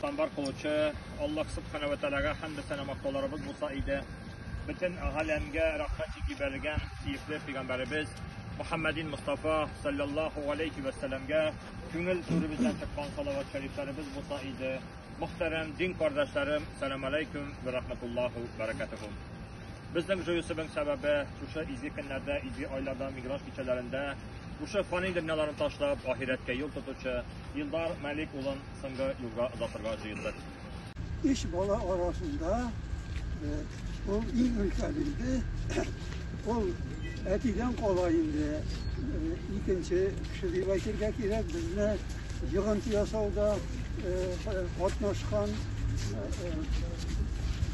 яктан бар кылучы Аллаһ Субхана ва Тәгаләгә хәмд сәна мактауларыбыз булса иде. Бөтен галәмгә рәхмәт җибәрелгән сөекле пәйгамбәребез Мухаммадин Мустафа саллаллаһу алейхи ва сәлламгә күңел түребездән чыккан салават шәрифләребез булса иде. Мөхтәрәм дин кардәшләрем, сәлам алейкум ва рахматуллаху баракатуху. Безнең җыюсыбың сәбәбе шушы изге көннәрдә, изге айларда, миграш кичәләрендә шушы фани дөньяларын ташлап, ахирәткә юл тотучы Илдар Мәлик улын соңгы юлга озатырга җыелдык. Өч бала арасында ул иң өлкән инде. Ул әтидән кала инде икенче кеше дип әйтергә кирәк. Безне йогынты ясауда катнашкан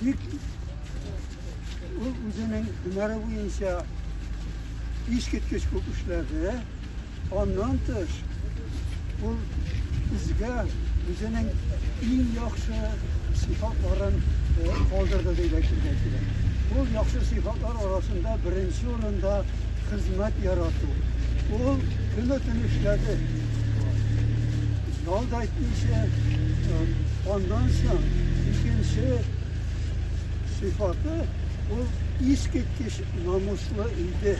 бик ул үзенең һөнәре буенча искиткеч күп эшләде. Аннан тыш, ул безгә үзенең иң яхшы сыйфатларын калдырды дип әйтергә кирәк. Ул яхшы сыйфатлар арасында беренче урында хезмәт ярату. Ул көне-төн эшләде. Ял да итмичә, аннан соң икенче сыйфаты ул искиткеч намуслы иде.